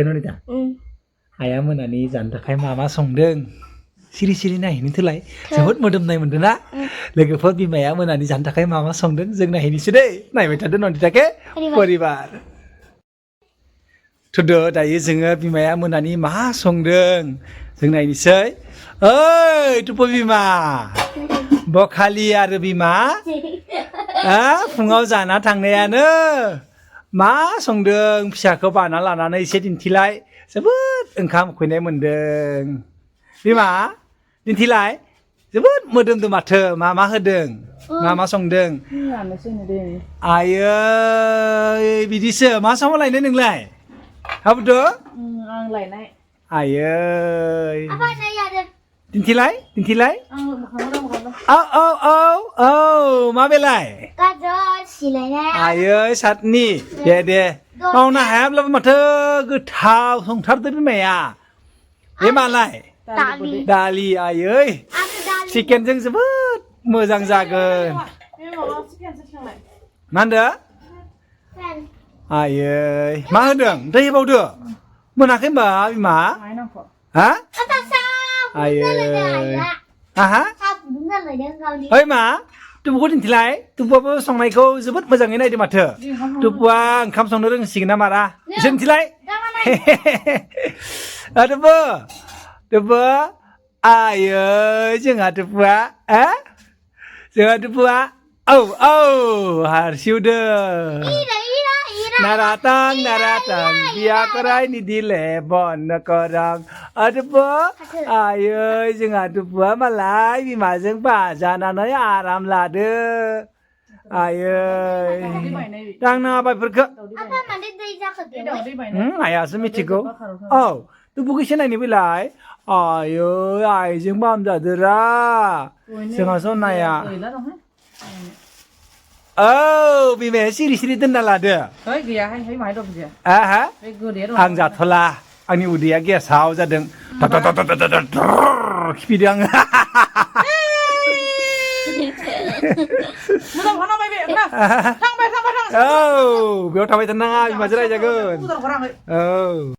ननिता आइया मोनानि जानो थाखाय मा संदों सिरि सिरि नायहैनो थोलाय जोबोद मोदोमनाय मोनदों ना लोगोफोर बिमाया मोनानि जानो थाखाय मा संदों जों नायहैनोसै दै नायबाय थादो ननिताके परिबार थुदो दायो जोङो बिमाया मोनानि मा संदों जों नायनोसै ओइ टुपु बिमा बखालि आरो बिमा फुङाव जाना थांनायानो मा संदों फिसाखौ बाना लानानै एसे दिन्थिलाय जोबोद ओंखाम उखैनाय मोनदों बिमा दिन्थिलाय जोबोद मोदोमदों माथो मा होदों मा संदों आयै बिदिसो मा समाव लायनो नोंलाय हाबुदो आं लायनाय आयै दिन्थिलाय औ मा बेलाय गाजर सिलायनाय आयै सातनि दे मावनो हायाब्लाबो माथो गोथाव संथारदो बिमाया बे मालाय दालि आयै चिकेनजों जोबोद मोजां जागोन मा होनदो आयै मा होदों दै होबावदो मोनाखै होनबा बिमा हा आयै आहा ओइ मा टुपुखौ दिन्थिलाय टुपुआबो संनायखौ जोबोद मोजाङै नायदो माथो टुपुआ ओंखाम संनो रोंसिगोन ना मारा एसे दिन्थिलाय टुपु आयै जोंहा टुपुआ औ हारसिउदो naratang dia kerai ni dilebon korang aduh ayo जोंहा टुपुआ मालाय बिमाजों बाजानानै आराम लादो आयै दांनाङा बायफोरखौ आइयासो मिथिगौ औ टुपुखौ एसे नायनो फैलाय आयै आइजों बामजादोरा जोंहा सनाया औ बिमाया सिरि दोनना लादो आं जाथ'ला आंनि उदैया गेसाव जादों खिफिदों आङो औ बेयाव थाबाय थानाङा बिमाजों रायजागोन औ